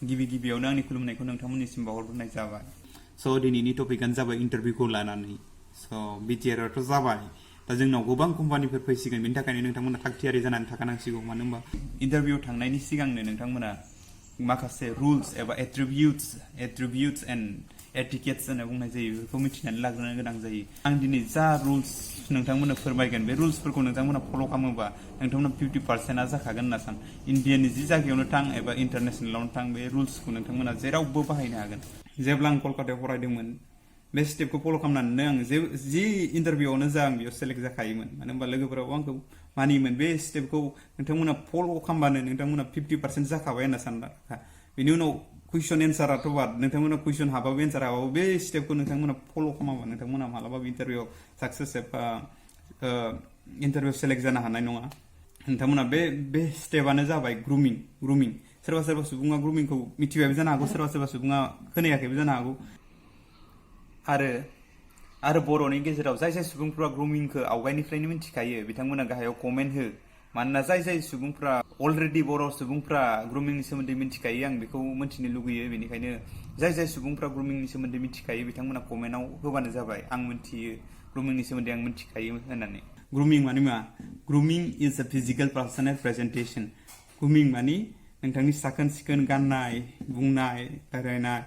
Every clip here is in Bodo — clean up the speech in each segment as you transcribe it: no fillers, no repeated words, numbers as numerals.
गिबियावनो आंनि खुलुमनायखौ नोंथांमोननिसिम बावहरग्रोनाय जाबाय। स' दिनैनि टपिकआनो जाबाय इन्टारभिउखौ लानानै। स' बिटिआरआथ' जाबाय, दा जोंनाव गोबां कम्पानिफोर फैसिगोन, बेनि थाखायनो नोंथांमोना थागथियारि जानानै थाखानांसिगौ। मानो होनबा इन्टारभिउ थांनायनि सिगांनो नोंथांमोना माखासे रुल्स एबा एट्रिबिउट्स एन्ड एटिकेट्स होनना बुंनाय जायो, बेफोरखौ मिथिनानै लाग्रोनो गोनां जायो। आं दिनै जा रुल्स नोंथांमोननो फोरमायगोन, बे रुल्सफोरखौ नोंथांमोना फल' खालामोबा नोंथांमोना 50%आ जाखागोन होनना सान। इन्डियानि जि जायगायावनो थां एबा इन्टारनेसनेलावनो थां, बे रुल्सखौ नोंथांमोना जेरावबो बाहायनो हागोन। जेब्ला आं कलकातायाव फरायदोंमोन, बे स्टेपखौ फल' खालामनानैनो आं जि इन्टारभिउआवनो जा आं बेयाव सेलेक्ट जाखायोमोन। मानो होनबा लोगोफोराबो आंखौ मानियोमोन, बे स्टेपखौ नोंथांमोना फल' खालामबानो नोंथांमोना 50% जाखाबाय होनना सानना। बेनि उनाव कुइसन एन्साराथ' बाद, नोंथांमोना कुइसन हाबाबो एन्सार हाबाबो बे स्टेपखौ नोंथांमोना फल' खालामाबा नोंथांमोना मालाबाबो इन्टारभिउआव साक्सेस एबा इन्टारभिउ सेलेक्ट जानो हानाय नङा। नोंथांमोना बे स्टेपआनो जाबाय ग्रुमिं। सोरबा सुबुङा ग्रुमिंखौ मिथिबायबो जानो हागौ, सोरबा सुबुङा खोनायाखैबो जानो हागौ। आरो बर'नि गेजेराव जाय सुबुंफ्रा ग्रुमिंखौ आवगायनिफ्रायनो मिथिखायो, बिथांमोना गाहायाव कमेन्ट हो। मानोना जाय सुबुंफ्रा अलरेडि बर' सुबुंफ्रा ग्रुमिंनि सोमोन्दै मिथिखायो, आं बेखौ मिथिनो लुगैयो। बेनिखायनो जाय सुबुंफ्रा ग्रुमिंनि सोमोन्दै मिथिखायो, बिथांमोना कमेन्टआव होबानो जाबाय, आं मिथियो, ग्रुमिंनि सोमोन्दै आं मिथिखायो होननानै। ग्रुमिं माने मा? Grooming is a physical personal presentation. Grooming माने नोंथांनि साखोन सिखोन गाननाय, बुंनाय, रायलायनाय,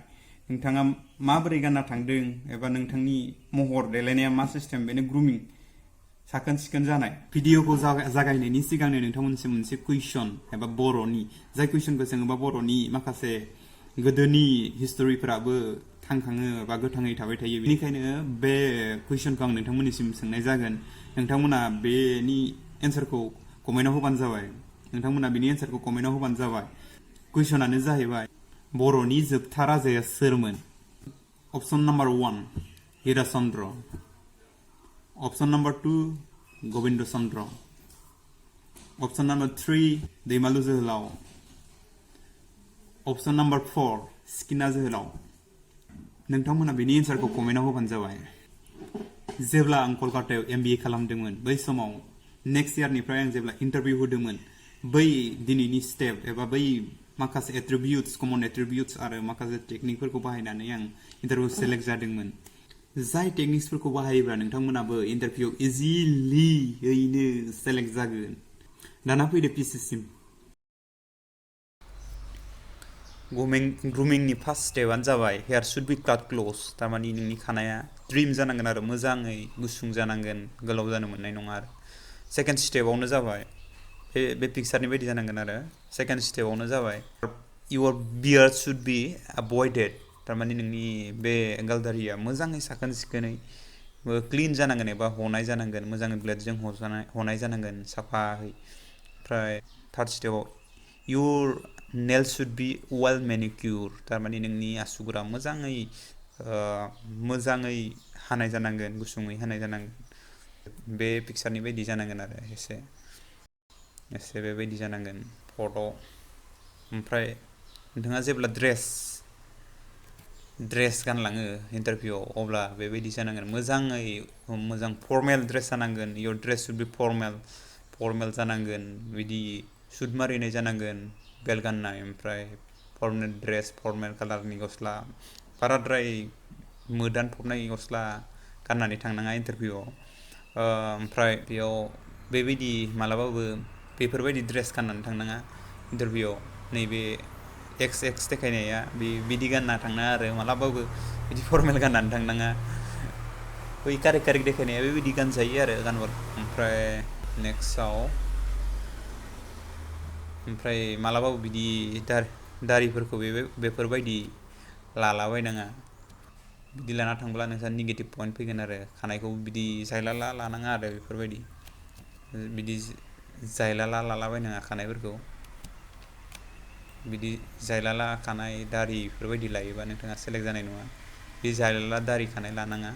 नोंथाङा माबोरै गानना थांदों एबा नोंथांनि महर देलायनाया मा सिस्टेम, बेनो ग्रुमिं, साखोन सिखोन जानाय। भिडिअखौ जागायनायनि सिगांनो नोंथांमोनसिम मोनसे कुइसन एबा बर'नि, जाय कुइसनखौ सोङोबा बर'नि माखासे गोदोनि हिस्ट'रिफोराबो थांखाङो बा गोथाङै थाबाय थायो। बेनिखायनो बे कुइसनखौ आं नोंथांमोननिसिम सोंनाय जागोन। नोंथांमोना बेनि एन्सारखौ कमेन्टआव होबानो जाबाय। कुइसनानो जाहैबाय, बर'नि जोबथा राजाया सोरमोन? अपसन नाम्बार 1 हिराचन्द्र, अपसन नाम्बार 2 गबिन्द चन्द्र, अपसन नाम्बार 3 दैमालु जोहोलाव, अपसन नाम्बार 4 सिखिना जोहोलाव। नोंथांमोना बेनि एन्सारखौ कमेन्टआव होबानो जाबाय। जेब्ला आं कलकातायाव MBA खालामदोंमोन, बै समाव नेक्स्ट इयारनिफ्राय आं जेब्ला इन्टारभिउ होदोंमोन, बै दिनैनि स्टेप एबा बै माखासे कमन एट्रिबिउट्स आरो माखासे टेकनिकफोरखौ बाहायनानै आं इन्टारभिउ सेलेक्ट जादोंमोन। जाय टेकनिक्सफोरखौ बाहायोब्ला नोंथांमोनाबो इन्टारभिउआव इजिलियैनो सेलेक्ट जागोन। दाना फैदो पिसिसिम। ग्रुमिंनि फार्स्ट स्टेपआनो जाबाय, हेयार शुड बि काट क्ल'ज। थारमाने नोंनि खानाया ट्रिम जानांगोन आरो मोजाङै गुसुं जानांगोन, गोलाव जानो मोननाय नङा आरो। सेकेन्ड स्टेपआवनो जाबाय, बे पिक्सारनि बायदि जानांगोन आरो। सेकेन्ड स्टेपआवनो जाबाय, इउर बियार्ड शुड बि एभयडेड। थारमाने नोंनि बे गालदारिया मोजाङै साखोन सिखोनै क्लिन जानांगोन एबा हनाय जानांगोन, मोजाङै ब्लेडजों हनाय जानांगोन साफाहै। ओमफ्राय थार्ड स्टेपआव, your nail should be well manicure. थारमाने नोंनि आसुगुरा मोजाङै हानाय जानांगोन, गुसुङै हानाय जानांगोन। बे पिक्सारनि बायदि जानांगोन आरो एसे बेबायदि जानांगोन फट'। ओमफ्राय नोंथाङा जेब्ला ड्रेस गानलाङो इन्टारभिउआव, अब्ला बेबायदि जानांगोन, मोजां फर्मेल ड्रेस जानांगोन। Year dress should B formal जानांगोन, बिदि सुट मारिनाय जानांगोन, बेल्ट गाननाय, ओमफ्राय फर्मेल ड्रेस, फर्मेल कालारनि गस्ला, बाराद्राय मोदानफबनाय गस्ला गाननानै थांनाङा इन्टारभिउआव। ओमफ्राय बेयाव बेबायदि मालाबाबो बेफोरबायदि ड्रेस गाननानै थांनाङा इन्टारभिउआव। नैबे एक्स देखायनाया बिदि गानना थांनाङा आरो मालाबाबो बिदि फर्मेल गाननानै थांनाङा। बै कारेक्ट देखायनाया बेबायदि गानजायो आरो गानबा। ओमफ्राय मालाबाबो बिदि दारिफोरखौ बेफोरबायदि लालाबायनाङा। बिदि लाना थांब्ला नोंहा नेगेटिभ पइन्ट फैगोन आरो। खानायखौ बिदि जायलाला लानाङा आरो, बिदि जायलाला लालाबायनाङा खानायफोरखौ। बिदि जायलाला खानाय दारि बेफोरबायदि लायोबा नोंथाङा सेलेक्ट जानाय नङा। बे जायलाला दारि खानाय लानाङा।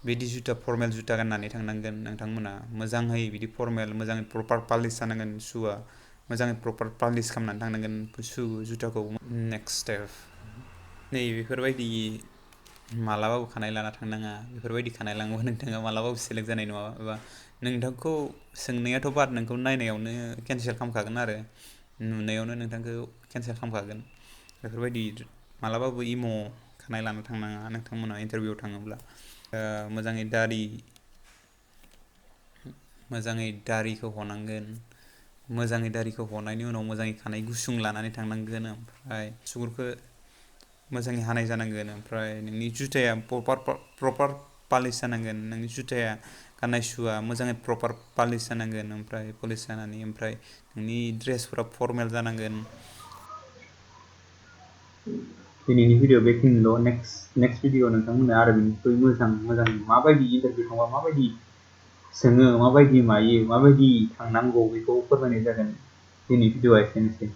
बिदि फर्मेल जुथा गाननानै थांनांगोन नोंथांमोना। मोजाङै बिदि फर्मेल, मोजाङै प्रपार पालिस जानांगोन शुआ, मोजाङै प्रपार पालिस खालामनानै थांनांगोन जुथाखौ। नेक्स्ट स्टेप, नै बेफोरबायदि मालाबाबो खानाय लाना थांनाङा। बेफोरबायदि खानाय लाङोबा नोंथाङा मालाबाबो सेलेक्ट जानाय नङा, एबा नोंथांखौ सोंनायाथ' बाद, नोंखौ नायनायावनो केन्सेल खालामखागोन आरो, नुनायावनो नोंथांखौ केन्सेल खालामखागोन बेफोरबायदि मालाबाबो इम' खानाय लाना थांनाङा नोंथांमोना इन्टारभिउआव थाङोब्ला मोजाङै दारिखौ हनांगोन मोजाङै दारिखौ हनायनि उनाव मोजाङै खानाय गुसुं लानानै थांनांगोन ओमफ्राय सुगुरखौ मोजाङै हानाय जानांगोन ओमफ्राय नोंनि जुथाया प्रपार पालिस जानांगोन नोंनि जुथाया गाननाय शुआ मोजाङै प्रपार पालिस जानांगोन ओमफ्राय पलिस जानानै ओमफ्राय नोंनि ड्रेसफोरा फर्मेल जानांगोन दिनैनि भिडिअ बेखिनिल' नेक्स्ट भिडिअ नोंथांमोननो आरो बेनिख्रुइ मोजां माबायदि इन्टारभिउ थांबा माबायदि सोङो माबायदि मायो माबायदि थांनांगौ बेखौ फोरमायनाय जागोन दिनै भिडिअआ एसेनोसै